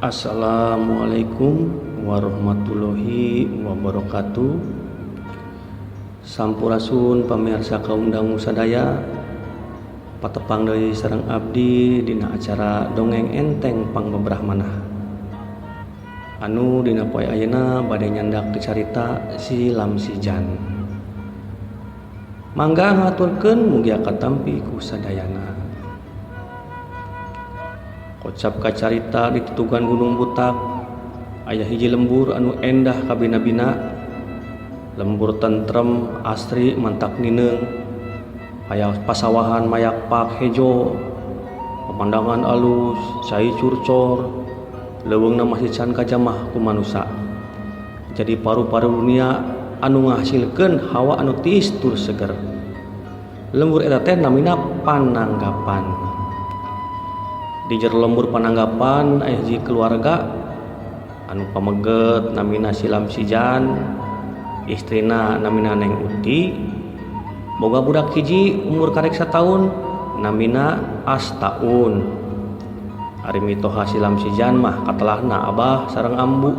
Assalamualaikum warahmatullahi wabarakatuh. Sampurasun pamirsa kaum dangu sadaya. Patepang deui sareng abdi dina acara dongeng enteng pangbeberah manah. Anu dina poe ayeuna bade nyandak carita Si Lamsijan. Mangga ngaturkeun mugia katampi ku sadayana. Kocap kacarita di tutugan Gunung Butak aya hiji lembur anu endah kabina-bina, lembur tentrem asri mantak nineung, aya pasawahan mayak pak hejo, pemandangan alus, cai curcor, leuweungna masih can kajamah ku manusa. Jadi paru-paru dunia anu ngahasilkeun hawa anu tiis tur seger. Lembur eta teh namina Pananggapan. Di jero lembur Pananggapan aya hiji keluarga anu pameget namina Si Lamsijan, istrina namina Neng Uti, boga budak hiji umur karek sataun namina Astaun. Ari mitoha Si Lamsijan mah katelahna abah sareng ambu.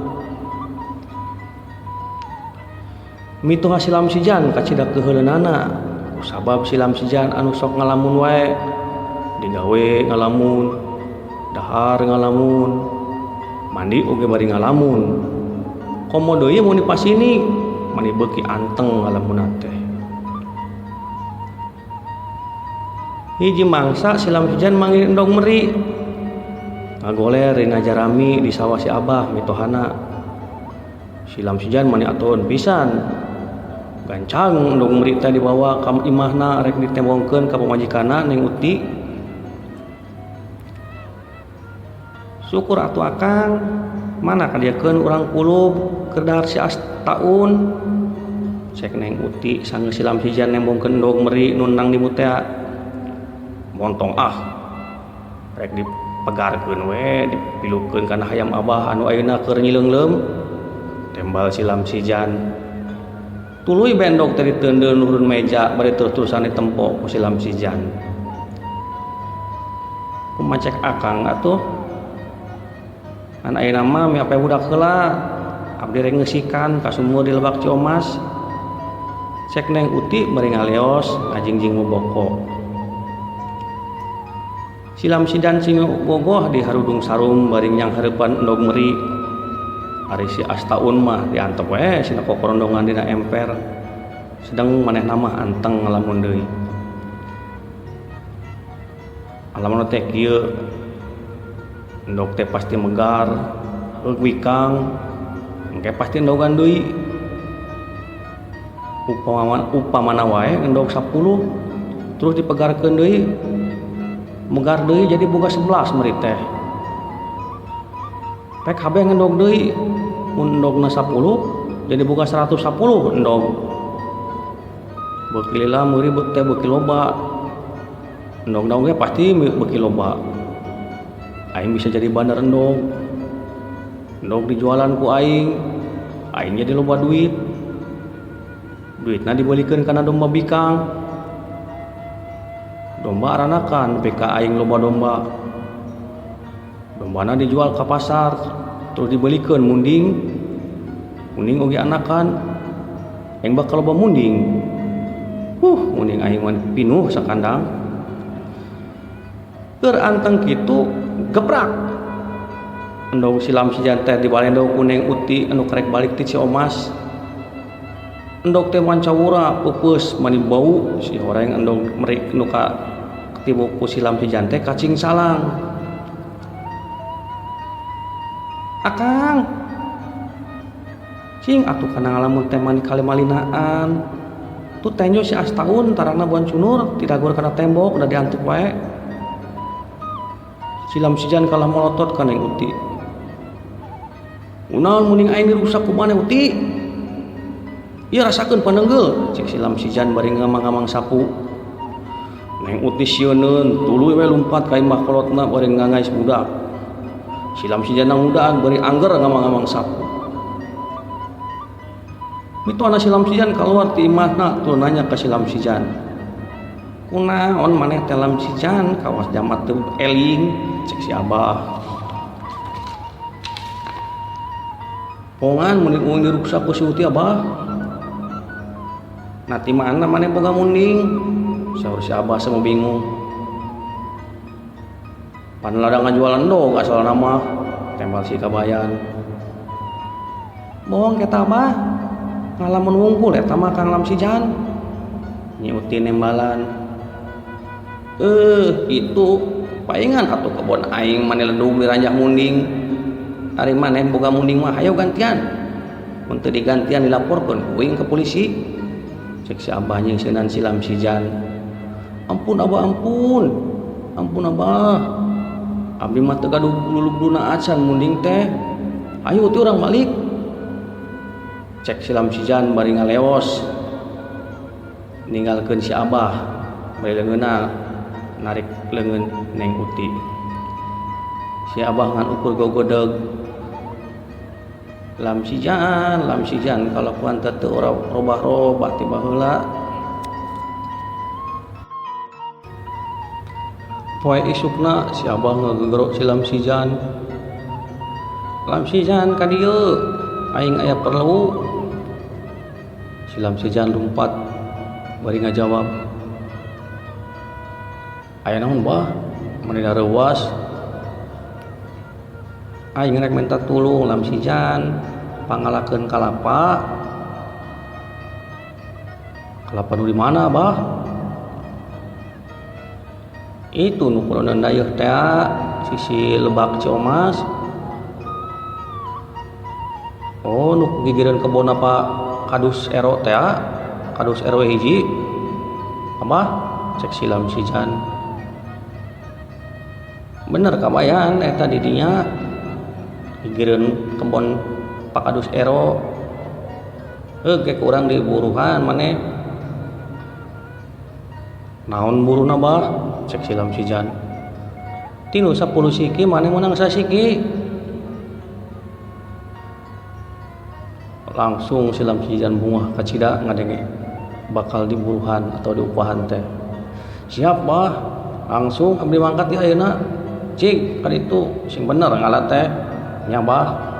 Mitoha Si Lamsijan kacida keuheuleunana kusabab Si Lamsijan anu sok ngalamun wae, digawe ngalamun, dahar ngalamun, mandi oge bari ngalamun. Komo deui mun dipasini mani beuki anteng ngalamunna teh. Hiji mangsa Si Lamsijan manggil endog meri ngagoler dina jarami di sawah si abah mitohana. Si Lamsijan mani atueun pisan. Gancang endog meri teh dibawa ka imahna rek ditembongkeun ka pamajikanna Neng Uti. Syukur atuh akang, mana kadiakeun urang kulub keur dahar si Astaun. Cek Neng Uti sanggeus Si Lamsijan nembongkeun endog meri nu nang dimutea. Montong ah, rek dipegarkeun we, dipilukeun kana hayam abah anu ayeuna keur nyileungleum. Tembal Si Lamsijan. Tuluy bendog teh diteundeun luhureun meja bari terus-terusan ditempo ku Si Lamsijan. Kumaha cek akang atuh? An ayeuna mah miape budak heula, abdi rek ngeusikan ka sumur di Lebak Ciomas. Cek Neng Uti bari ngaleos ngajingjing boboko. Si Lamsijan sing bogoh di harudung sarung bari nyanghareupan endog meri. Ari si Astaun mah diantep we sina kokorondongan dina emper. Sedang manehna mah anteng ngalamun deui. Alamun teh kieu, endog teh pasti megar, heug wikang, engke pasti endogan deui. Upamana wae endog 10 terus dipegarkeun deui, megar deui jadi boga 11 meri teh. Pek kabeh ngendog deui, mun endogna 10 jadi boga 110 endog. Beuki lila meuri teh beuki loba. Endogna oge pasti beuki loba. Aing bisa jadi bandar endog. Endog dijualan ku aing, aing jadi loba duit. Duitna dibelikeun kana domba bikang. Domba aranakan nepi ka aing loba domba. Dombana dijual ka pasar, terus dibelikeun munding. Munding oge anakan. Aing bakal loba munding. Munding aing mah pinuh sakandang. Keur anteng kitu gebrak. Endog Si Lamsijan teh dibalendog ku Neng Uti anu karek balik ti Ciomas. Endog teh mancawura peupeus mani bau si horeng endog meri nu ka ketibu ku Si Lamsijan teh kacing salang. Akang, cing atuh kana ngalamun teh mani kalimalinaan. Tuh tenjo si Astaun tarangna buan cunur tidagur kana tembok udah diantuk wae. Si Lamsijan kalah molotot ka Neng Uti. Kunaon muning aing dirusak ku maneh Uti? Ieu rasakeun panenggel, cek Si Lamsijan bari ngamang-ngamang sapu. Neng Uti sieuneun, tuluy we lumpat ka imah kolotna bari ngangais budak. Si Lamsijan nang mudaan bari angger ngamang-ngamang sapu. Mitohana Si Lamsijan kaluar ti imahna tur nanya ka Si Lamsijan. Kunaon maneh teh Lamsijan kawas jamat teu eling, cek si abah. Pongan munding uing diruksak ku si Uti abah. Nah ti mana maneh boga munding? Saur si abah semu bingung. Pan ladang ngajual endog asalna mah, tembal si Kabayan. Bohong eta abah, ngalamun wungkul eta mah Kang Lamsijan. Nyi Uti nembalan. Eh, itu paingan atuh kebon aing maneh ledug diranjah munding. Ari maneh boga munding mah hayo gantian. Mun teu digantian dilaporkeun ku aing ke polisi. Cek si abah nyingsieunan si Lamsijan. Ampun abah ampun. Ampun abah. Abdi mah teu gaduh lulugduna acan munding teh. Ayo ti urang balik. Cek si Lamsijan bari ngaleos. Ninggalkeun si abah bari leungeunna narik leungeun Neng Uti. Si abah ngan ukur gogodeg. Lamsijan, Lamsijan kalakuan teh teu robah-robah ti baheula. Poe isukna si abah ngagegero si Lamsijan. Lamsijan ka dieu, aing aya perlu. Si Lamsijan lumpat bari ngajawab. Aya naon bah? Meni dareuwas. Aing rek minta tulung Lamsijan pangalakeun kalapa. Kalapa nu di mana bah? Itu nu kulonan dayeuh teh sisi Lebak Ciomas. Oh nu gigireun kebon apa Kadus Ero teh? Kadus RW hiji. Abah cek si Lamsijan. Bener kabayan eta di dinya gigireun kebon Pak Kadus Ero. Heuh ge kurang diburuhan maneh. Naon buruhna bah? Cek si Lamsijan. Tinu 10 siki maneh meunang sasiki. Langsung si Lamsijan bungah kacida ngadenge bakal diburuhan atau diupahan teh. Siap bah, langsung abdi mangkat di ayeuna. Cik ka ditu sing bener ngala teh. Nya bah.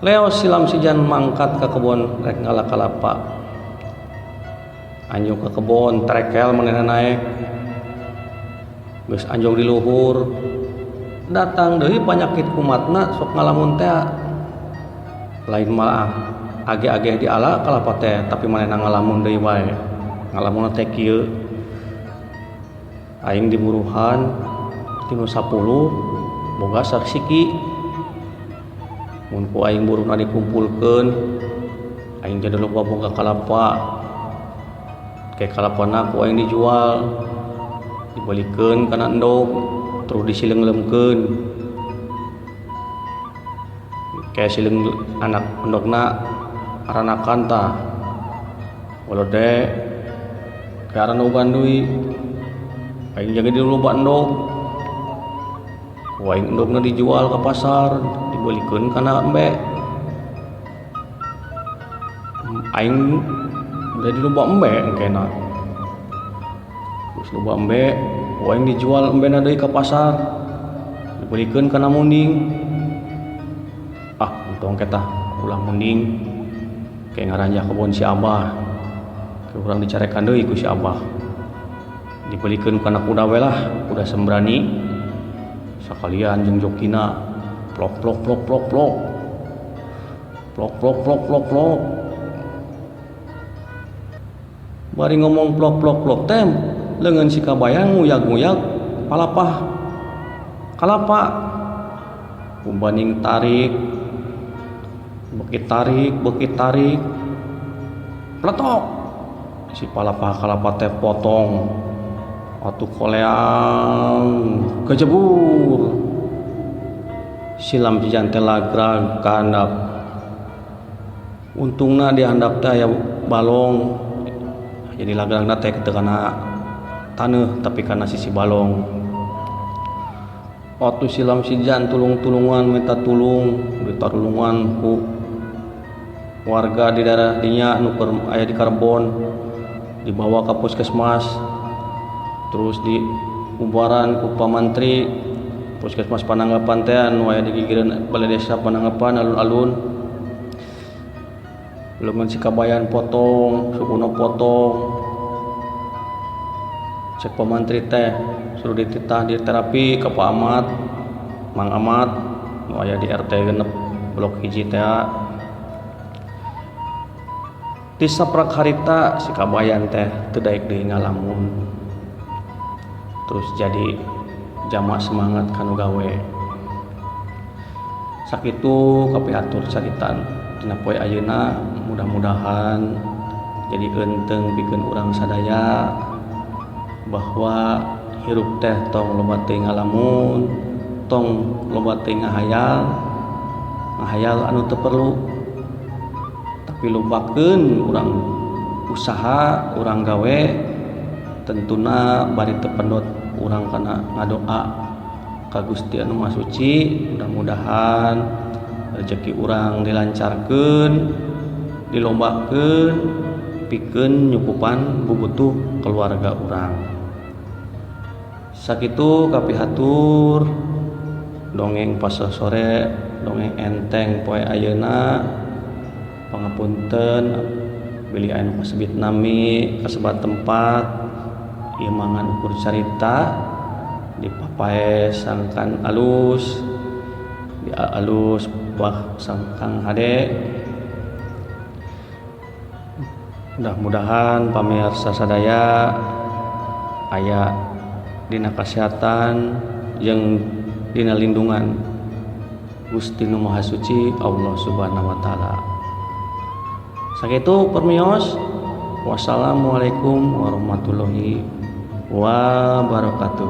Leos si Lamsijan mangkat ka kebon rek ngala kalapa. Anjog ka kebon trekel manehna naek. Geus anjog di luhur. Datang deui panyakit kumatna sok ngalamun teh. Lain malah age-age diala kalapa teh tapi manehna ngalamun deui wae. Ngalamun teh kieu. Aing diburuhan tinu 10 boga saksiki. Mun ku aing buruhna dikumpulkeun aing jadi loba boga kalapa. Ke kalapana ku aing dijual dibalikeun kana endog terus disileungleumkeun. Kayak sileung anak endogna aranakan tah. Walode ke aranogan deui. Aing jadi loba endog. Ku aing endogna dijual ke pasar, dibalikeun kana embe. Aing jadi loba embe engkena. Terus loba embe, ku aing dijual embena deui ka pasar. Dibalikeun kana munding. Ah, untung kita ulah munding. Kayak ngaranjah kebon si abah. Kayak urang dicarekan deui ku si abah. Dibalikeun kana kuda we lah, kuda sembrani. Sakalian jeung jokina. Plok plok plok plok plok. Plok plok plok plok plok. Bari ngomong plok plok plok tem, leungeun si Kabayan nguyag-nguyag palapah kalapa. Kubaning tarik, beki tarik, beki tarik, peletok. Si palapah kalapa teh potong. Atuh koleang kejebur. Si Lamsijan teh lagrag ka handap. Untungna di handap teh aya balong. Jadi lagragna teh teu kana taneuh tapi kana sisi balong. Waktu si Lamsijan tulung-tulungan minta tulung, ditarulungan ku warga di daerah dinya nu keur aya di Karbon, dibawa ka puskesmas, terus diubaran ku pamantri puskesmas Pananggapan teh anu aya di gigireun balai desa Pananggapan alun-alun. Leungeun si Kabayan potong, sukuna potong. Cek Pa Mantri teh suruh dititah di terapi ka Pak Amat, Mang Amat nu aya di RT 6 blok 1 teh. Ti saprak harita si Kabayan teh teu daek deui ngalamun. Terus jadi jama semangat kanu gawe. Sakitu kapihatur carita dina poe ayeuna, mudah-mudahan jadi eunteung pikeun urang sadaya bahwa hirup teh tong loba teuing ngalamun, tong loba teuing ngahayal, ngahayal anu teu perlu, tapi lobakeun urang usaha, urang gawe, tentuna bari teu pendot urang kana ngadoa ka Gusti Anu Maha Suci. Mudah-mudahan rezeki urang dilancarkeun, dilobakeun pikeun nyukupan bubutuh keluarga urang. Sakitu kapihatur dongeng pasosore, dongeng enteng poe ayeuna. Pangapunten bilih aya nu kasebut nami, kasebat tempat. Ieu mah ngan ukur carita dipapae sangkan alus, di alus bah sangkan hade. Mudah-mudahan pamirsa sadaya aya dina kasehatan jeung dina lindungan Gusti Nu Maha Suci Allah Subhanahu wa taala. Sakitu permios. Wassalamualaikum warahmatullahi wabarakatuh.